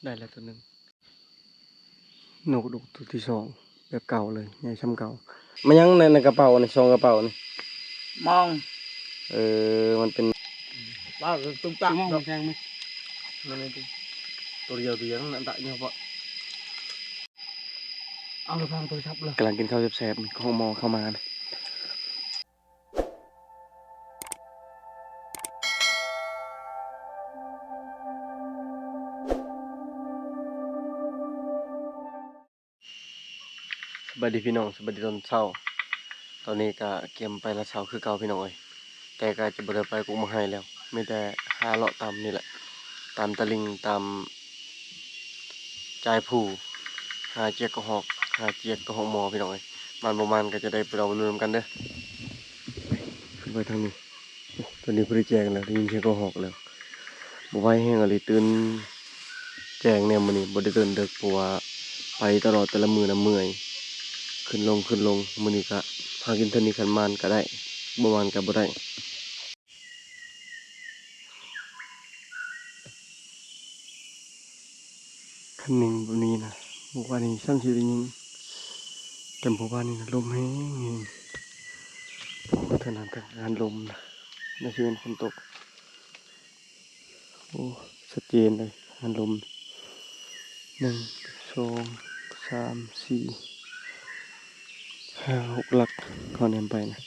ໄດ້ແລ້ວຕົວໜຶ່ງ. ນົກກະດົກຕົວທີສອງ ແບບເກົ່າເລີຍ ໃຫຍ່ສ່ຳເກົ່າ. ມາຫຍັງໃນ ໃນກະເປົານີ້ ສອງກະເປົານີ້? ມອງ. ເອີ ມັນເປັນ ປາກະຕຸງຕັກ ມອງແທງມັນ ມັນນີ້ຕິ ຕົວດຽວດຽວນັ້ນ ຕະເຍາະເພາະ ເອົາລະພັງໂທລະສັບເລີຍ. ກຳລັງກິນເຂົ້າແຊບໆ ຂອງໝໍເຂົ້າມາ. ສະບາຍດີພີ່ນ້ອງ ສະບາຍດີຕອນເຊົ້າ. ຕອນນີ້ກະກຽມໄປລາດຊາວຄືເກົ່າພີ່ນ້ອງເອີຍ ແຕ່ກະຈະບໍ່ໄດ້ໄປກົກໝາກໄຮແລ້ວ ມີແຕ່ຫາເລາະຕາມນີ້ແຫຼະ ຕາມຕະລິ່ງ ຕາມ ຈາຍພູ ຫາຈຽກກະຮອກ ຫາຈຽກກະຮອກໝໍພີ່ນ້ອງເອີຍ. ໝານບໍ່ໝານກະຈະໄດ້ໄປລອງເບິ່ງນຳກັນເດີ. ຂຶ້ນໄປທາງນີ້ ໂອ້ ຕອນນີ້ບໍ່ໄດ້ແຈ້ງແລ້ວ ໄດ້ຍິນສຽງກະຮອກແລ້ວ. ບໍ່ໄຫວແຮງອີ່ຫຼີ ຕື່ນແຈ້ງແນວມື້ນີ້ ບໍ່ໄດ້ຕື່ນເດິກ ເພາະວ່າໄປຕະຫຼອດແຕ່ລະມື້ນະເມື່ອຍ ຂຶ້ນລົງ ຂຶ້ນລົງ. ມື້ນີ້ກະຫາກິນເທົ່ານີ້ ຄັນໝານກະໄດ້ ບໍ່ໝານກະບໍ່ໄດ້. ຄັນໜຶ່ງແບບນີ້ນະ ມື້ວານນີ້ຊ້ຳຊິໄດ້ຍິນ ແຕ່ມື້ວານນີ້ນະ ລົມແຮງໆ ໂອ້ ເທື່ອນັ້ນແຕ່ງານລົມນະ ໜ້າຊິແມ່ນຝົນຕົກ. ໂອ້ ຊັດເຈນເລີຍ ງານລົມ ໜຶ່ງ ສອງ ສາມ ສີ່ ຫ້າ ຫົກຫຼັກ ເຮົາແນມໄປນະ.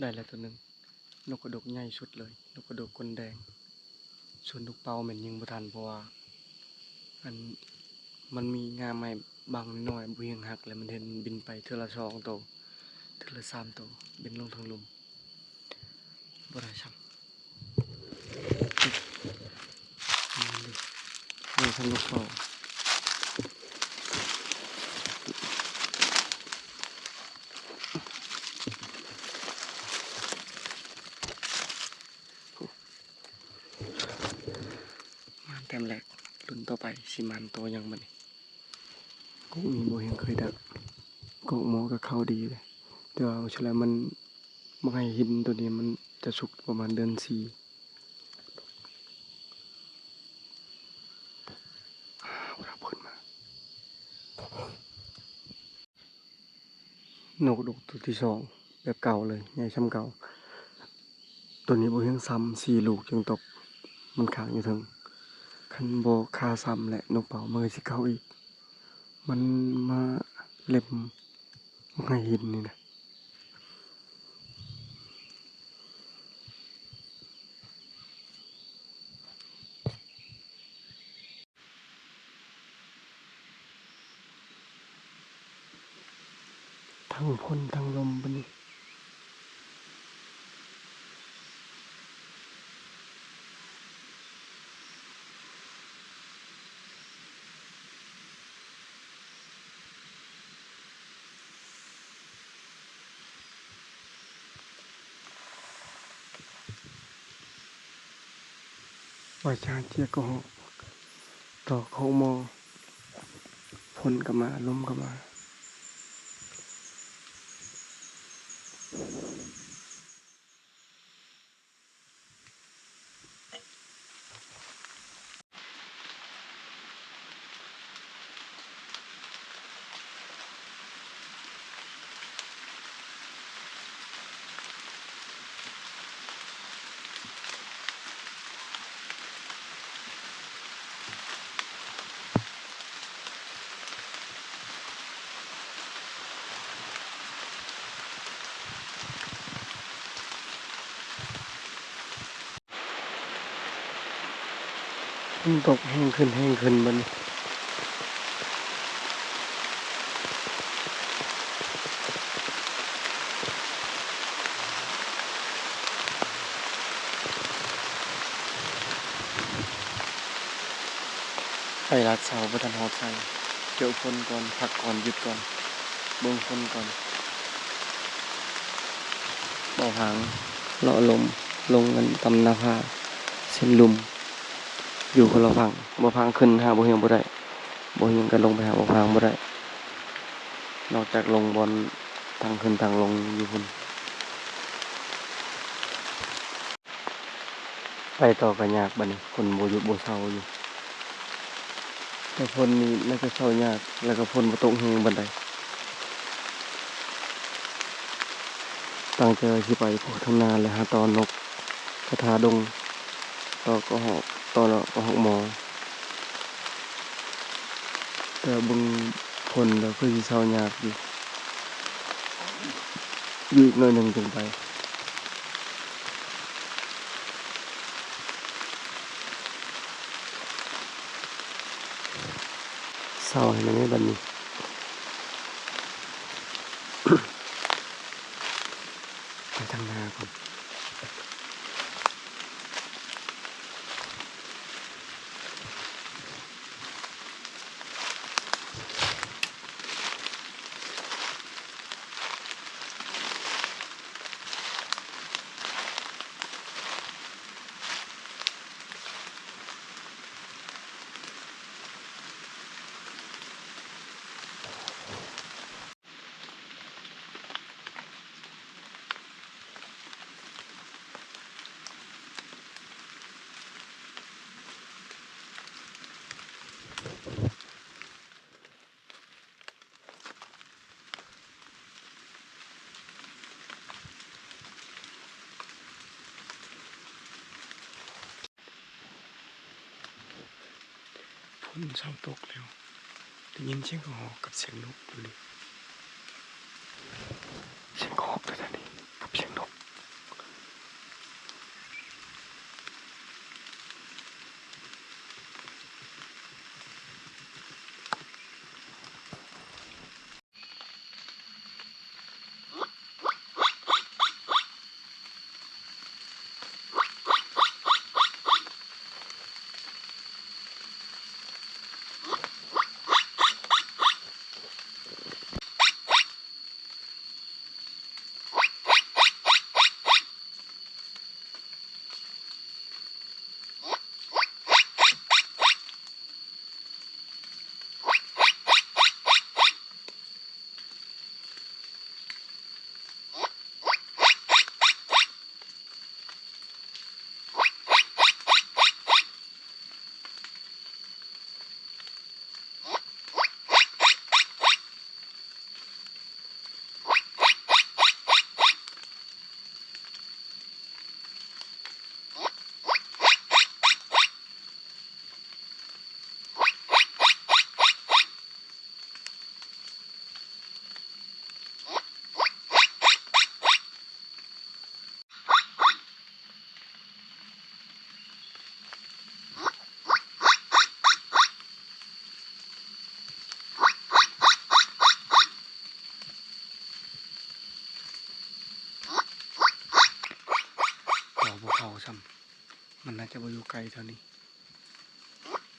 ໄດ້ແລ້ວຕົວໜຶ່ງ ນົກກະດົກໃຫຍ່ສຸດເລີຍ ນົກກະດົກກົ້ນແດງ. ສ່ວນນົກເປົ້າແມ່ນຍິງບໍ່ທັນ ເພາະວ່າ ອັນ ມັນມີງ່າໄມ້ບັງນ້ອຍ ບໍ່ຮຽງຫັກ ແລ້ວມັນເຫັນບິນໄປເທື່ອລະສອງໂຕ ເທື່ອລະສາມໂຕ ບິນລົງທາງລຸ່ມ ບໍ່ໄດ້ຊ້ຳ. ນີ້ທາງລູກເປົ້າ ມາແຕ້ມແລກ ລຸ້ນຕໍ່ໄປຊິມາໂຕຫຍັງບັດນີ້. ກົກນີ້ບໍ່ເຫັນເຄີຍດັກ ກົກໝໍກະເຂົ້າດີເດ ແຕ່ວ່າວ່າຊິແລ້ວມັນ ໝາກໄຮຫີນໂຕນີ້ມັນຈະສຸກປະມານເດືອນສີ່. ອ້າວ ລາວເພິ່ນມາ. ນົກກະດົກຕົວທີສອງ ແບບເກົ່າເລີຍ ໃຫຍ່ສ່ຳເກົ່າ. ໂຕນີ້ບໍ່ຮຽງຊ້ຳ ສີ່ລູກຈຶ່ງຕົກ ມັນຄ້າງຢູ່ເທິງ. ຄັນບໍ່ຄາຊ້ຳແຫຼະ ນົກເປົ້າມັນກະຊິເຂົ້າອີກ ມັນມາເລັມໝາກໄຮຫີນນີ້ນະ. ໂ ທັງຝົນທັງລົມບັດນີ້. ວ່າຈາກເຈຍກະຮອກ ຕອກໂຮງໝໍ ຝົນກໍມາ ລົມກໍມາ. ມັນຕົກແຮງຂຶ້ນ ແຮງຂຶ້ນບັດນີ້. ໄປລັກເຊົາບໍ່ທັນຮອດໃສ ເຈີຝົນກ່ອນ ພັກກ່ອນ ຢຸດກ່ອນ ເບິ່ງຝົນກ່ອນ. ບໍ່ພັງ ເລາະລົງ ລົງອັນຕຳໜ້າຜາ ເສັ້ນລຸ່ມ ຢູ່ຄົນລະຝັ່ງ ບໍ່ພັງຂຶ້ນຫາບໍ່ຮຽງບໍ່ໄດ້ ບໍ່ຮຽງກໍລົງໄປຫາບໍ່ພັງບໍ່ໄດ້ ນອກຈາກລົງບ່ອນທາງຂຶ້ນທາງລົງຢູ່ພຸ້ນ. ໄປຕໍ່ກໍຍາກບັດນີ້ ຝົນບໍ່ຢຸດບໍ່ເຊົາຢູ່ ແຕ່ຝົນນີ້ໜ້າຈະເຊົາຍາກ ແລ້ວກໍຝົນບໍ່ຕົກແຮງປານໃດ. ຕັ້ງໃຈວ່າຊິໄປພຸ້ນທາງໜ້າ ແລ້ວຫາຕໍ່ນົກ ກະທາດົງ ຕໍ່ກະຮອກ ຕໍ່ເລາະກະຮອກໝໍ. ແຕ່ເບິ່ງຝົນແລ້ວຄືຊິເຊົາຍາກຢູ່ ຢູ່ອີກໜ້ອຍໜຶ່ງຈຶ່ງໄປ. ເຊົາໃຫ້ແນ່ບັດນີ້ ໄປທາງໜ້າກ່ອນ. ຝົນເຊົາຕົກແລ້ວ ໄດ້ຍິນສຽງກະຮອກກັບສຽງນົກຢູ່ນີ້ ສຽງກະຮອກຢູ່ທາງນີ້ກັບສຽງນົກ. ມັນໜ້າຈະບໍ່ຢູ່ໄກເທົ່ານີ້.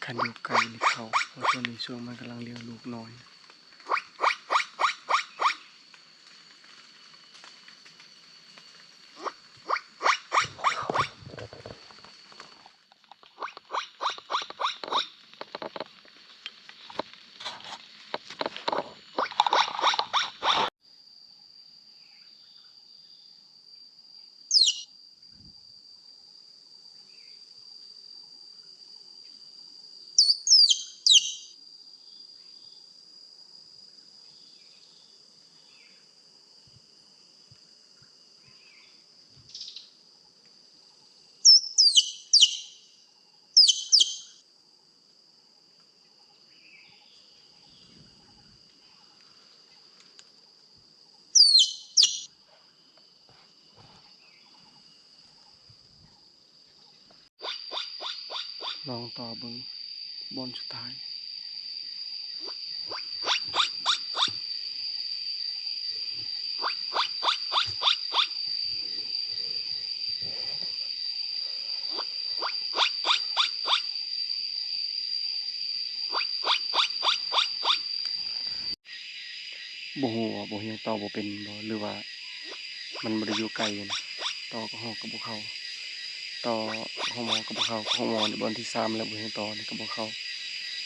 ຄັນຢູ່ໄກນີ້ເຂົ້າ ເພາະຊ່ວງນີ້ຊ່ວງມັນກຳລັງລ້ຽງລູກນ້ອຍ. ລອງຕໍ່ເບິ່ງບ່ອນສຸດທ້າຍ. ບໍ່ຮູ້ວ່າບໍ່ຮຽງຕໍ່ບໍ່ເປັນບໍ່ ຫຼືວ່າມັນບໍ່ໄດ້ຢູ່ໃກ້ຫັ້ນນະ. ຕໍ່ກະຮອກກະບໍ່ເຂົ້າ ຕໍ່ກະຮອກໝໍກະບໍ່ເຂົ້າ. ກະຮອກໝໍນີ້ບ່ອນທີສາມແລ້ວ ບໍ່ຮຽງຕໍ່ນີ້ກະບໍ່ເຂົ້າ.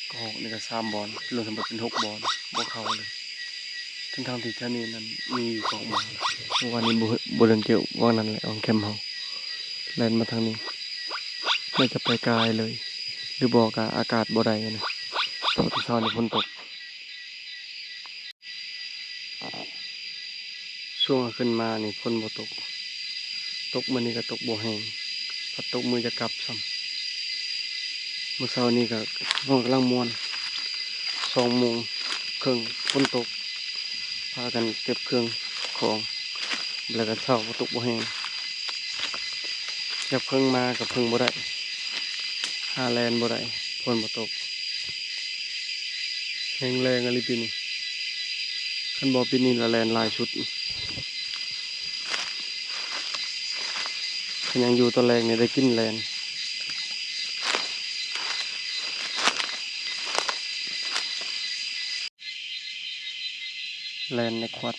ກະຮອກນີ້ກະສາມບ່ອນ ລວມທັງໝົດເປັນຫົກບ່ອນ ບໍ່ເຂົ້າເລີຍ ທັງໆທີ່ແຖວນີ້ນັ້ນມີກະຮອກໝໍ. ເມື່ອວານນີ້ບໍ່ ບໍ່ເດີນເຈີວັງນັ້ນແຫຼະ ວັງແຄມເຮົາ ແລ່ນມາທາງນີ້ ໜ້າຈະໄປກາຍເລີຍ ຫຼືບໍ່ກະອາກາດບໍ່ໄດ້ຫັ້ນນະ ເພາະແຕ່ເຊົ້ານີ້ຝົນຕົກ. ຊ່ວງເຮົາຂຶ້ນມານີ້ຝົນບໍ່ຕົກ ຕົກມື້ນີ້ກະຕົກບໍ່ແຮງ ພັດຕົກມື້ຈະກັບຊ້ຳ. ມື້ເຊົ້ານີ້ກະ ເຮົາກຳລັງມ່ວນ ສອງໂມງເຄິ່ງຝົນຕົກ ພາກັນເກັບເຄື່ອງຂອງ ແລ້ວກະເຊົ້າ ບໍ່ຕົກບໍ່ແຮງ. ຢາກເພິ່ງມາກະເພິ່ງບໍ່ໄດ້ ຫາແລ່ນບໍ່ໄດ້ ຝົນບໍ່ຕົກ. ແຮງແລ້ງອີ່ຫຼີປີນີ້ ຄັນບໍ່ປີນີ້ລະແລ່ນຫຼາຍສຸດ. ຄັນຍັງຢູ່ຕອນແລງນີ້ໄດ້ກິນແລ່ນ. ແລ່ນໃນຄວັດ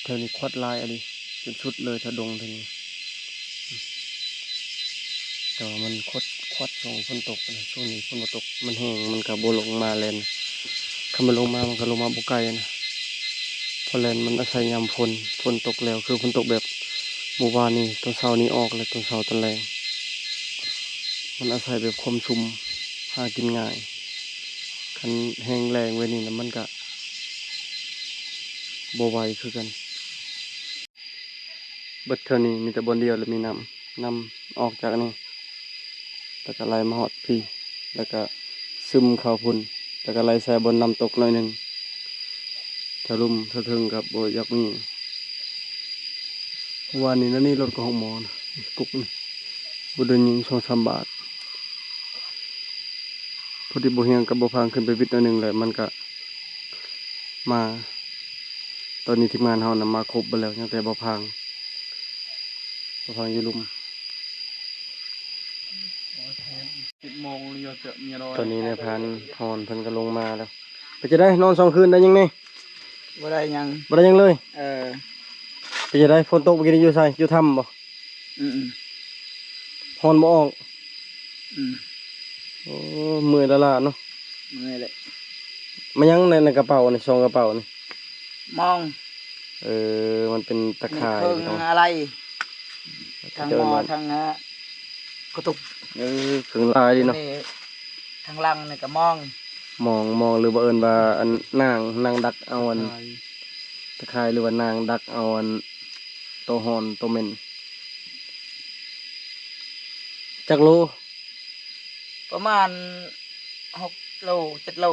ແຖວນີ້ຄວັດຫຼາຍອີ່ຫຼີ ຈົນສຸດເລີຍ ແຖວດົງແຖວນີ້. ແຕ່ວ່າມັນຄວັດ ຄວັດຊ່ວງຝົນຕົກນະ ຊ່ວງນີ້ຝົນບໍ່ຕົກ ມັນແຫ້ງ ມັນກະບໍ່ລົງມາແລ່ນ. ຄັນມັນລົງມາ ມັນກະລົງມາບໍ່ໄກນະ ເພາະແລ່ນມັນອາໄສຍາມຝົນ ຝົນຕົກແລ້ວ ຄືຝົນຕົກແບບມື້ວານນີ້ ຕອນເຊົ້ານີ້ອອກ ແລະ ຕອນເຊົ້າຕອນແລງ ມັນອາໄສແບບຄວາມຊຸ່ມ ຫາກິນງ່າຍ. ຄັນແຮງແລ້ງແບບນີ້ລະ ມັນກະບໍ່ໄຫວຄືກັນ. ເບິດແຖວນີ້ມີແຕ່ບ່ອນດຽວ ແລະ ມີນ້ຳ ນ້ຳອອກຈາກນີ້ ແລ້ວກະໄຫຼມາຮອດພີ້ ແລ້ວກະຊຶມເຂົ້າພຸ້ນ ແລ້ວກະໄຫຼໃສ່ບ່ອນນ້ຳຕົກໜ້ອຍໜຶ່ງ. ຖ້າລຸ່ມຖ້າເທິງກະບໍ່ຢາກມີ. ວານນີ້ນະ ນີ້ລົດກະຮອກໝໍນະ ກຸກນີ້ ບໍ່ໄດ້ຍິງສອງສາມບາດ. ພໍດີບໍ່ຮຽງກັບບໍ່ພັງຂຶ້ນໄປວິດໜ້ອຍໜຶ່ງ ແລ້ວມັນກະມາ. ຕອນນີ້ທີມງານເຮົານະມາຄົບເບິດແລ້ວ ຍັງແຕ່ບໍ່ພັງ ບໍ່ພັງຢູ່ລຸ່ມ. ຕອນນີ້ນາຍພານຮອນເພິ່ນກະລົງມາແລ້ວ. ເປັນຈັ່ງໃດ ນອນສອງຄືນໄດ້ຫຍັງແດ່? ບໍ່ໄດ້ຫຍັງ ບໍ່ໄດ້ຫຍັງເລີຍ. ເອີ ເປັນຈັ່ງໃດ ຝົນຕົກມື້ກີ້ນີ້ຢູ່ໃສ? ຢູ່ຖ້ຳບໍ່? ອືມ ຮ້ອນບໍ່ອອກ. ອືມ ໂອ້ ເມື່ອຍລ້າໆເນາະ. ເມື່ອຍແຫຼະ. ມາຫຍັງໃນ ໃນກະເປົານີ້ ສອງກະເປົານີ້? ມອງ. ເອີ ມັນເປັນຕາຂ່າຍ ເຄື່ອງອາໄລ ທັງໝໍ້ ທັງ ອ່າ ກະຕຸກ. ເອີ ເຄື່ອງຫຼາຍດີເນາະ. ທາງຫຼັງນີ້ກະມອງ ມອງ ມອງ ຫຼືວ່າເອີ້ນວ່າ ອັນ ນາງ ນາງດັກເອົາ ອັນ ຕາຂ່າຍ ຕາຂ່າຍ ຫຼືວ່ານາງດັກເອົາ ອັນ ໂຕຮ້ອນ ໂຕເໝັນ. ຈັກໂລ? ປະມານຫົກໂລ ເຈັດໂລ.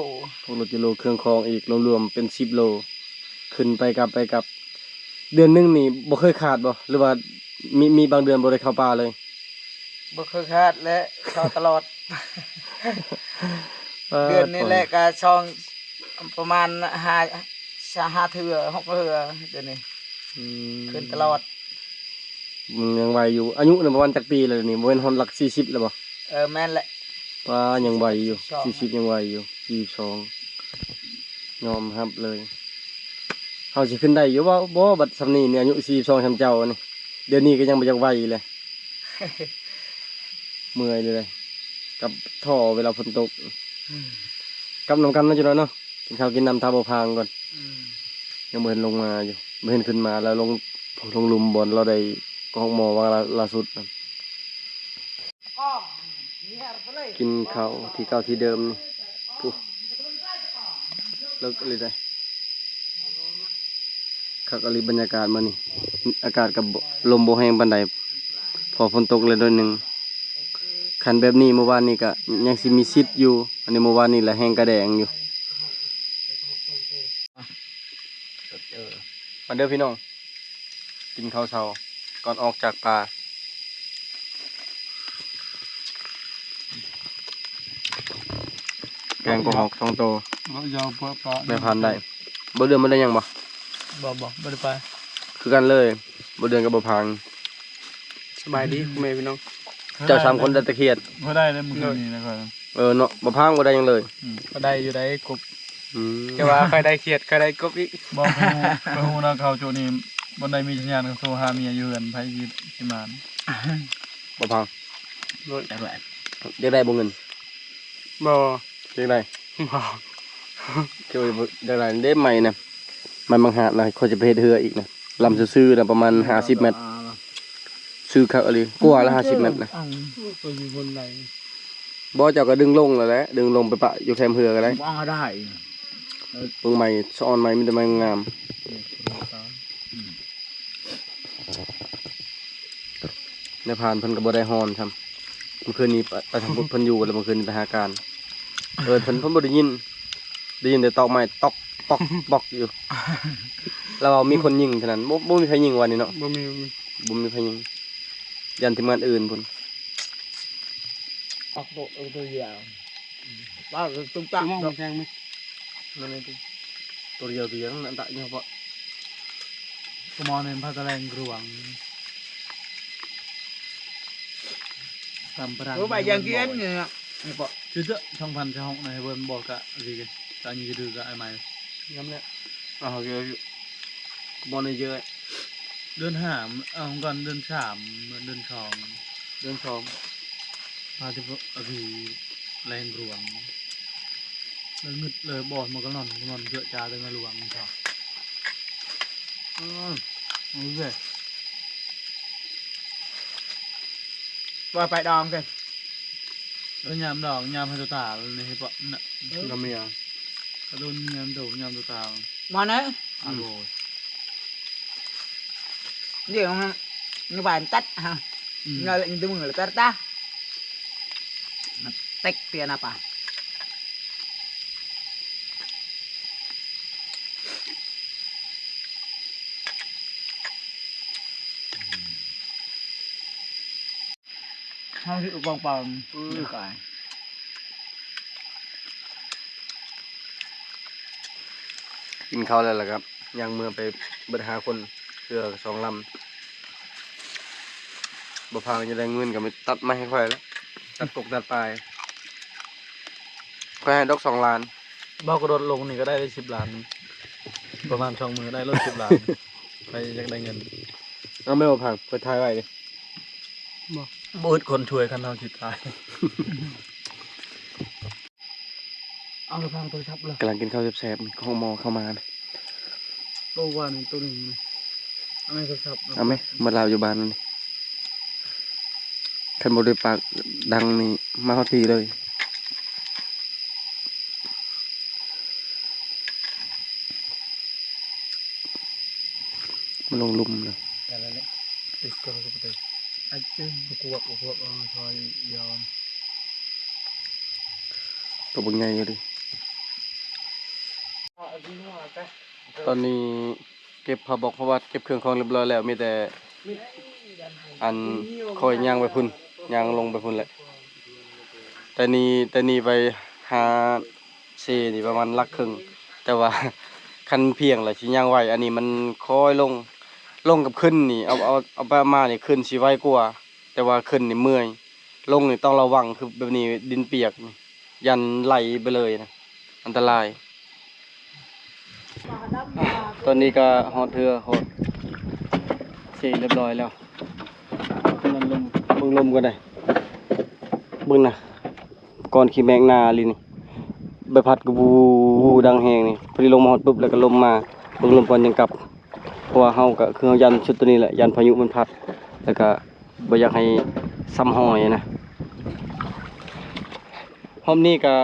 ຫົກໂລ ເຈັດໂລ ເຄື່ອງຂອງອີກ ລວມໆເປັນສິບໂລ ຂຶ້ນໄປກັບ ໄປກັບ. ເດືອນໜຶ່ງນີ້ບໍ່ເຄີຍຂາດບໍ່ ຫຼືວ່າມີ ມີບາງເດືອນບໍ່ໄດ້ເຂົ້າປ່າເລີຍ? ບໍ່ເຄີຍຂາດແຫຼະ ເຂົ້າຕະຫຼອດ. ເດືອນນີ້ແຫຼະກະຊ່ອງ ປະມານຫ້າ ຫ້າເທື່ອ ຫົກເທື່ອ ເດືອນນີ້. ອືມ ຂຶ້ນຕະຫຼອດ. ຍັງໄວຢູ່. ອາຍຸນະປະມານຈັກປີແລ້ວນີ້? ບໍ່ແມ່ນຮອດຫຼັກສີ່ສິບແລ້ວບໍ່? ເອີ ແມ່ນແຫຼະ. ປ້າ ຍັງໄວຢູ່ ສີ່ສິບ ຍັງໄວຢູ່ ສີ່ສິບສອງ ຍອມຮັບເລີຍ. ເຮົາຊິຂຶ້ນໄດ້ຢູ່ບໍ່ ບໍ່ ບັດສ່ຳນີ້ນີ້ ອາຍຸສີ່ສິບສອງສ່ຳເຈົ້ານີ້? ດຽວນີ້ກໍຍັງບໍ່ຢາກໄຫວເລີຍ ເມື່ອຍເລີຍ ກັບທໍ້ເວລາຝົນຕົກ. ອືມ ກັບນຳກັນເນາະ ຈັກໜ້ອຍເນາະ ກິນເຂົ້າກິນນ້ຳ ຖ້າບໍ່ພາງກ່ອນ. ອືມ ຍັງບໍ່ເຫັນລົງມາຢູ່ ບໍ່ເຫັນຂຶ້ນມາ ແລ້ວລົງ ລົງຫຼຸມບ່ອນລາວໄດ້ກອງໝໍວ່າ ລ່າ ລ່າສຸດນັ້ນ. ກິນເຂົ້າທີ່ເກົ່າທີ່ເດີມນີ້ ພຸ້ນ ເລິກອີ່ຫຼີເດ້. ຄັກອີ່ຫຼີບັນຍາກາດມື້ນີ້ ອາກາດກໍບໍ່ ລົມບໍ່ແຮງປານໃດ ພໍຝົນຕົກແລ້ວໜ້ອຍໜຶ່ງ. ຄັນແບບນີ້ມື້ວານນີ້ກໍຍັງຊິມີສິດຢູ່ ອັນນີ້ມື້ວານນີ້ລະແຮງກະແດງຢູ່. ມາເດີພີ່ນ້ອງ ກິນເຂົ້າເຊົ້າກ່ອນອອກຈາກປ່າ. ແກງກະຮອກສອງໂຕ ແມ່ພານໄດ້. ບໍ່ເດືອນບໍ່ໄດ້ຫຍັງບໍ່? ບໍ່ ບໍ່ ບໍ່ໄດ້ໄປ ຄືກັນເລີຍ ບໍ່ເດືອນກັບບໍ່ພາງ. ສະບາຍດີພໍ່ແມ່ພີ່ນ້ອງ ເຈົ້າສາມຄົນໄດ້ແຕ່ຂຽດ. ບໍ່ໄດ້ເລີຍມື້ຄືນນີ້ນະຂ້ອຍ. ເອີເນາະ ບໍ່ພາງບໍ່ໄດ້ຫຍັງເລີຍ. ອືມ ກໍໄດ້ຢູ່ໄດ໋ກົບ. ອືມ ແຕ່ວ່າຂ້ອຍໄດ້ຂຽດ ຂ້ອຍໄດ້ກົບອີກ. ບໍ່ ຂ້ອຍຮູ້ ຂ້ອຍຮູ້ນະ ເຂົາໂຈະນີ້ບໍ່ໄດ້ມີສັນຍານ ໂທຫາເມຍຢູ່ເຮືອນ ໃຜຊິ ຊິມານ. ບໍ່ພາງ ໂດຍ ຢາກໄດ້ ຢາກໄດ້ບໍ່ເງິນ? ບໍ່ ຢາກໄດ້. ບໍ່ ຄືຢາກໄດ້ເດ້ ໄມ້ນະ ໄມ້ບັງຫາດນະ ຂ້ອຍຈະໄປເຮັດເຮືອອີກນະ. ລຳຊື່ໆນະ ປະມານຫ້າສິບແມັດ ຊື້ຄັກອີ່ຫຼີ ກວ່າລະຫ້າສິບແມັດນະ. ບໍ່ ເຈົ້າກໍດຶງລົງແລ້ວແຫຼະ ດຶງລົງໄປປະຢູ່ແຄມເຮືອກໍໄດ້. ເບິ່ງໄມ້ ສະອອນໄມ້ ມີແຕ່ໄມ້ງາມ. ນາຍພານເພິ່ນກໍບໍ່ໄດ້ຮອນຊ້ຳ. ມື້ຄືນນີ້ໄປ ໄປທຳບຸນເພິ່ນຢູ່ ແລ້ວມື້ຄືນນີ້ໄປຫາການ ເອີ້ນເພິ່ນ ເພິ່ນບໍ່ໄດ້ຍິນ ໄດ້ຍິນແຕ່ຕອກໄມ້ ຕອກ ປອກ ປອກຢູ່. ລາວວ່າມີຄົນຍິງເທົ່ານັ້ນ ບໍ່ ບໍ່ມີໃຜຍິງວ່ານີ້ເນາະ. ບໍ່ມີ ບໍ່ມີ ບໍ່ມີໃຜຍິງ ຢ້ານທີມງານອື່ນພຸ້ນ. ອອກໂຕ ເອົາໂຕຍາວ ປາກຕຸ້ມຕາກ ມອງແທງໄໝ? ນັ້ນເອງຕິ ໂຕດຽວ ໂຕດຽວນັ້ນຕະຍັງເປາະ ກະມອນເຫັນພາຕະແລງກລວງ ກຳປະດັນ ໂອ້ ໃບຢາງກິນນີ້ນະ ນີ້ເປາະ ຊື່ເຈາະ ສອງພັນຊາວຫົກນະ ໃຫ້ເບິ່ງບໍ່ກະ ດີກະ ຕາຍນີ້ກະດືກະ ອາຍໃໝ່ ຍາມແລະ ອ່າ ໂອເຄ ບໍ່ໄດ້ເຢີະ ເດືອນຫ້າ ເອົາກ່ອນ ເດືອນສາມ ເດືອນສອງ ເດືອນສອງ ພາທີ່ ອາ ທີ່ແລງຫຼວງ ແລ້ວງຶດເລີຍ ບໍ່ ມັນກໍນອນ ນອນເຍອະຈາແຕ່ໃນຫຼວງ ເອີ ເອີ ວ່າໄປດອງເດ້ ເອີ ຍາມດອງ ຍາມໃຫ້ຕົວຕານີ້ເຫັນບໍ່ນະ ເອີ ລະເມຍ ກະໂດນຍາມໂດນ ຍາມຕົວຕາ ມານະ ອືມ ໂດຍ ດຽວນະ ຍາບານຕັດຫາ ອືມ ຍາເລັງດຶງລະຕັດຕາ ມັນເຕັກເຕີນນະປາ. ເຮົາຊິປອງໆ ອືມ ກາຍ ກິນເຂົ້າແລ້ວລະກະຍ່າງເມືອໄປເບິດຫ້າຄົນ ເຮືອສອງລຳ ບໍ່ພາງຈະໄດ້ເງິນກະໄປຕັດໄມ້ໃຫ້ຂ້ອຍລະ ຕັດກົກຕັດປາຍ ຂ້ອຍໃຫ້ດອກສອງລ້ານ ບໍ່ກະໂດດລົງນີ້ກະໄດ້ສິບລ້ານ ປະມານສອງມື້ໄດ້ໂລດສິບລ້ານ ໃຜຢາກໄດ້ເງິນ ເອົາແມ່ບໍ່ພາງ ຂ້ອຍຖ່າຍໄວ້ເດ້ ບໍ່ ບໍ່ອຶດຄົນຊ່ວຍຄັນເຮົາຊິຕາຍ. ເອົາລະພັງໂທລະສັບລະ ກຳລັງກິນເຂົ້າແຊບໆ ຂອງໝໍເຂົ້າມາ ໂຕວ່ານີ້ໂຕໜຶ່ງນີ້ ເອົາແມ່ໂທລະສັບ ເອົາແມ່ ໝົດລາວຢູ່ບ້ານນີ້ ຄັນບໍ່ໄດ້ປາກດັງນີ້ ມາຮອດພີ້ເລີຍ. ມາລົງລຸ່ມເນາະ ໂຕບັກໃຫຍ່ຢູ່ເດ. ຕອນນີ້ເກັບຜ້າບອກຜ້າວັດ ເກັບເຄື່ອງຂອງຮຽບຮ້ອຍແລ້ວ ມີແຕ່ອັນ ຄ່ອຍຍ່າງໄປພຸ້ນ ຍ່າງລົງໄປພຸ້ນແຫຼະ. ແຕ່ນີ້ ແຕ່ນີ້ໄປຫາເຊນີ້ປະມານຫຼັກເຄິ່ງ ແຕ່ວ່າຄັນພຽງລະຊິຍ່າງໄວ ອັນນີ້ມັນຄ່ອຍລົງ ລົງກັບຂຶ້ນນີ້ ເອົາ ເອົາ ເອົາໄປເອົາມານີ້ ຂຶ້ນຊິໄວກວ່າ ແຕ່ວ່າຂຶ້ນນີ້ເມື່ອຍ ລົງນີ້ຕ້ອງລະວັງ ຄືແບບນີ້ດິນປຽກນີ້ ຢ້ານໄຫຼໄປເລີຍນະ ອັນຕະລາຍ. ຕອນນີ້ກໍຮອດເຮືອ ຮອດເຊຮຽບຮ້ອຍແລ້ວ ເບິ່ງລົມ ເບິ່ງລົມກ່ອນເດີ້ ເບິ່ງນະ ກ້ອນຂີ້ແມງໜາອີ່ຫຼີນີ້ ໃບພັດກໍວູ່ໆ ດັງແຮງນີ້ ພໍດີລົງມາຮອດປຶບ ແລ້ວກໍລົມມາ ເບິ່ງລົມກ່ອນຈັ່ງກັບ ເພາະວ່າເຮົາກໍຄືເຮົາຢ້ານຊຸດໂຕນີ້ແຫຼະ ຢ້ານພາຍຸມັນພັດ ແລ້ວກໍບໍ່ຢາກໃຫ້ຊ້ຳຮອຍນະ. ຮອບນີ້ກໍ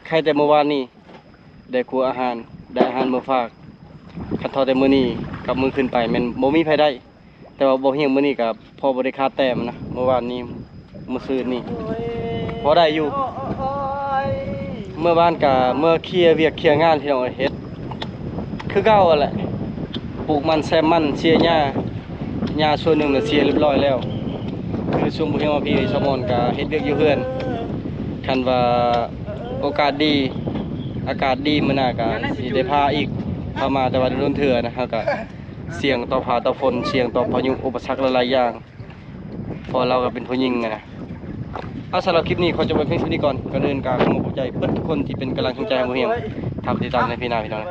ໄຄແຕ່ມື້ວານນີ້ ໄດ້ຄົວອາຫານ ໄດ້ອາຫານມາຝາກ ຄັນທໍ້ແຕ່ມື້ນີ້ກັບມື້ຂຶ້ນໄປແມ່ນບໍ່ມີໃຜໄດ້ ແຕ່ວ່າບໍ່ຮຽງມື້ນີ້ກໍພໍບໍ່ໄດ້ຂາດແຕ້ມນະ ມື້ວານນີ້ ມື້ຊືນນີ້ພໍໄດ້ຢູ່. ເມືອບ້ານກະເມືອເຄຍວຽກເຄຍງານ ພີ່ນ້ອງເອີຍ ເຮັດຄືເກົ່າຫັ້ນແຫຼະ ປູກມັນແຊມມັນ ເສຍຫຍ້າ ຫຍ້າສ່ວນໜຶ່ງນະເສຍຮຽບຮ້ອຍແລ້ວ. ຄືຊ່ວງບໍ່ຮຽງມາພີ້ ສາວມອນກະເຮັດວຽກຢູ່ເຮືອນ ຄັນວ່າໂອກາດດີ ອາກາດດີມື້ໜ້າກະຊິໄດ້ພາອີກ ພາມາ ແຕ່ວ່າດົນໆເທື່ອນະ ເຮົາກະສ່ຽງຕໍ່ຟ້າຕໍ່ຝົນ ສ່ຽງຕໍ່ພາຍຸ ອຸປະສັກຫຼາຍໆຢ່າງ. ເພາະລາວກໍເປັນຜູ້ຍິງຫັ້ນນະ. ເອົາ ສຳລັບຄລິບນີ້ຂໍຈົບໄວ້ພຽງເທົ່ານີ້ກ່ອນ. ກ່ອນອື່ນກໍຂໍຂອບໃຈເບິດທຸກຄົນທີ່ເປັນກຳລັງແຮງໃຈໃຫ້ບໍ່ຮຽງ. ຖ້າໄປຕິດຕາມໃນພີ້ໜ້າ ພີ່ນ້ອງ.